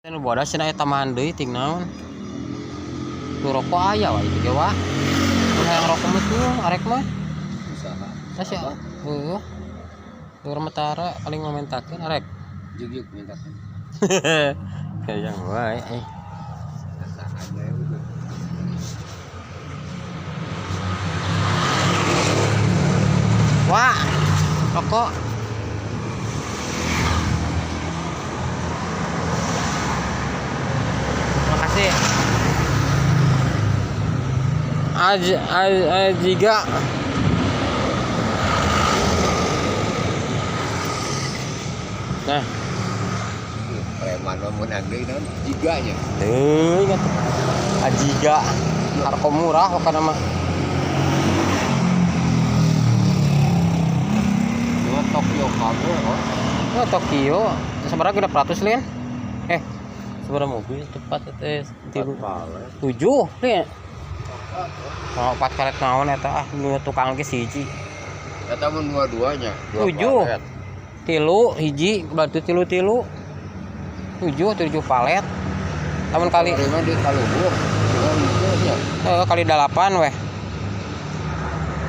Nu bodas cenah eta tambahan deui ting naon. Nu rokok aya wae itu ge wah. Mun hayang rokok mah tuh arek mah. Usaha. Tah sia. Heueuh. Luar metara paling mamentakeun arek. Jugyug mintakeun. Hayang wae eh. Wah, rokok. Makasih. Aj aj ajiga. Nah, Preman mah meunang deui naon jiganya. Teuing atuh. Ajiga. Harga murah pokokna mah. Cuma Tokyo kabeh oh. Oh, Tokyo. Sabaraha 600 lin? Eh, sabaraha mobil tepat teh tilu tujuh lin. Oh, 4 karet naon eta ah nu tukang ge siji. Eta mun dua-duanya. Dua 7. palet. Tilu hiji berarti tilu-tilu. 7 7 palet. Lamun kali Kali mah di kaluhur. Cuma henteu nya. Kali 8 weh.